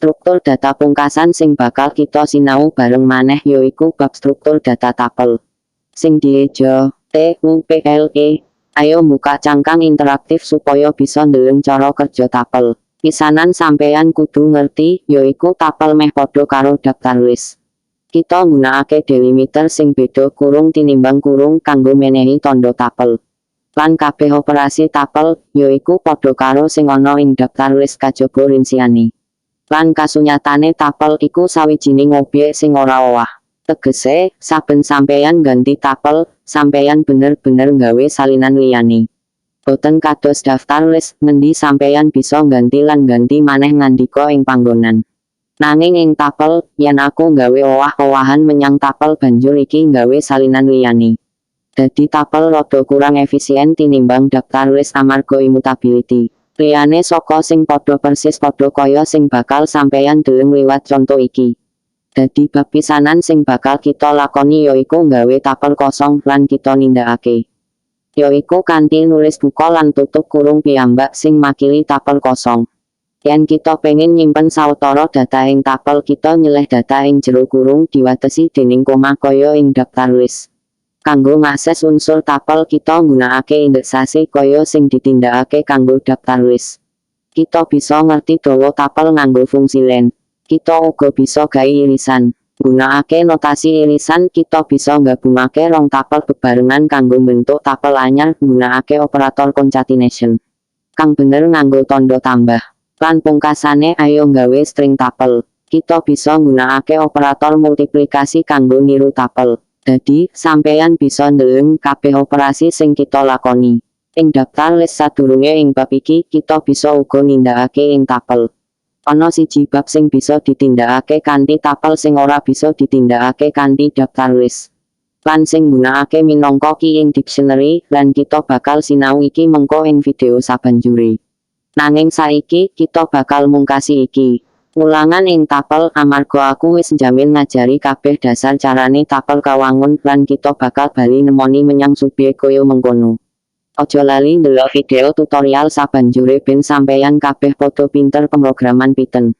Struktur data pungkasan sing bakal kita sinau bareng maneh yaiku bab struktur data tuple. Sing dieja TUPLE. Ayo buka cangkang interaktif supaya bisa ndeleng cara kerja tuple. Pisanan sampeyan kudu ngerti, yaiku tuple meh padha karo daftar list. Kita nggunakake delimiter sing beda kurung tinimbang kurung kanggo menehi tandha tuple. Lan kabeh operasi tuple, yaiku padha karo sing ana ing daftar list kajaba rinciane. Lan kasunyatane tuple iku sawijining obyek sing ora owah. Tegese, saben sampeyan ganti tuple, sampeyan bener-bener nggawe salinan liyane. Boten kados daftar list, ngendi sampeyan bisa ganti lan ganti maneh ngandika ing panggonan. Nanging ing tuple, yen aku nggawe owah-owahan menyang tuple banjur iki nggawe salinan liyane. Dadi tuple rada kurang efisien tinimbang daftar list amarga immutability. Liyane saka sing padha persis padha kaya sing bakal sampeyan deleng liwat conto iki. Dadi bab pisanan sing bakal kita lakoni yaiku nggawe tuple kosong lan kita nindakake. Yaiku kanthi nulis buka lan tutup kurung piyambak sing makili tuple kosong. Yen kita pengin nyimpen sawetara data ing tuple, kita nyeleh data ing jero kurung diwatesi dening koma kaya ing daftar list. Kanggo ngakses unsur tuple, kita nggunakake indeksasi kaya sing ditindakake kanggo daftar list. Kita bisa ngerti dawa tuple nganggo fungsi length. Kita uga bisa gawe irisan. Nggunakake notasi irisan, kita bisa nggabungake rong tuple bebarengan kanggo mbentuk tuple anyar nggunakake operator concatenation. Kang bener nganggo tandha tambah. Lan pungkasane, ayo nggawe string tuple. Kita bisa nggunakake operator multiplikasi kanggo niru tuple. Dadi, sampeyan bisa ndeleng kabeh operasi sing kita lakoni ing daftar list sadurunge ing bab iki, kita bisa uga nindakake ing tuple. Ana siji bab sing bisa ditindakake kanthi tuple sing ora bisa ditindakake kanthi daftar list. Lan sing nggunakake minangka key ing dictionary, lan kita bakal sinau iki mengko ing video sabanjure. Nanging saiki, kita bakal mungkasi iki. Ulangan ing tuple, amarga aku wis njamin ngajari kabeh dasar carane tuple kawangun lan kita bakal bali nemoni menyang subyek kaya mengkono. Aja lali ndelok video tutorial sabanjure ben sampeyan kabeh padha pinter pemrograman Python.